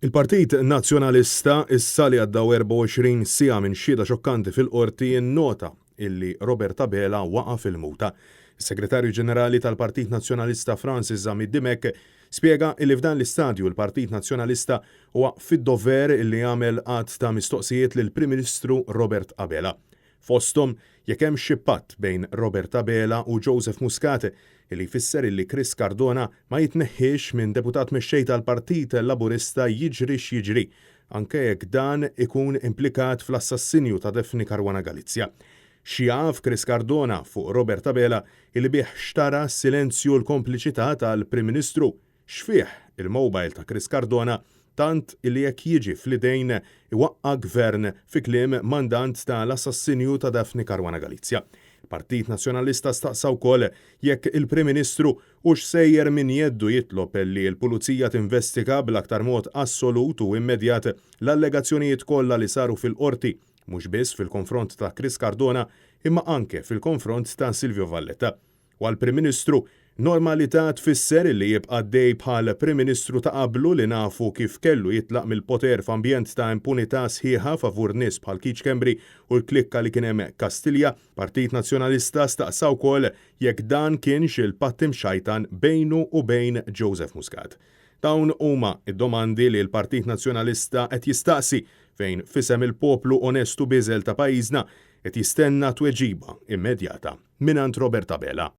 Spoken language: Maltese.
Il-Partit Nazzjonalista issa li għaddew 24 siegħa minn xhieda xokkanti fil-Qorti nnota illi Robert Abela waqa' fil-muta. Is-Segretarju Ġenerali tal-Partit Nazzjonalista Francis Zammit Dimech spjega illi f'dan l-istadju l-Partit Nazzjonalista huwa fid-dover illi jagħmel għadd ta' mistoqsijiet lill-Prim Ministru Robert Abela. Fosthom, jekk hemmx xi patt bejn Robert Abela u Joseph Muscat illi jfisser illi Chris Cardona ma jitneħħiex minn Deputat Mexxej tal-Partit Laburista jiġri x'jiġri, anke jekk dan ikun implikat fl-assassinju ta' Daphne Caruana Galizia. X'jaf Chris Cardona fuq Robert Abela illi bih xtara s-silenzju u l-kompliċità tal-Prim Ministru? X'fih il-mobile ta' Chris Cardona tant illi jekk jiġi fl-idejn iwaqqa' gvern fi kliem mandant ta' l-assassinju ta' Daphne Caruana Galizia. Il-Partit Nazzjonalista staqsa wkoll jekk il-Prim Ministru hux sejjer minn jeddu jitlob li l-Pulizija tinvestiga bl-aktar mod assolut u immedjat l-allegazzjonijiet kollha li saru fil-Qorti mhux biss fil-konfront ta' Chris Cardona imma anke fil-konfront ta' Silvio Valletta. U għall-Prim Ministru, normalità tfisser li jibqa' għaddej bħal Prim Ministru ta' qablu li nafu kif kellu jitlaq mill-poter f'ambjent ta' impunità sħiħa favur nies bħal Keith Schembri u l-klikka li kien hemm Kastilja. Partit Nazzjonalista staqsa wkoll jekk dan kienx il-patt imxajtan bejnu u bejn Joseph Muscat. Dawn huma d-domandi li l-Partit Nazzjonalista qed jistaqsi fejn f'isem il-poplu onest u bieżel ta' pajjiżna qed jistenna tweġiba immedjata mingħand Robert Abela.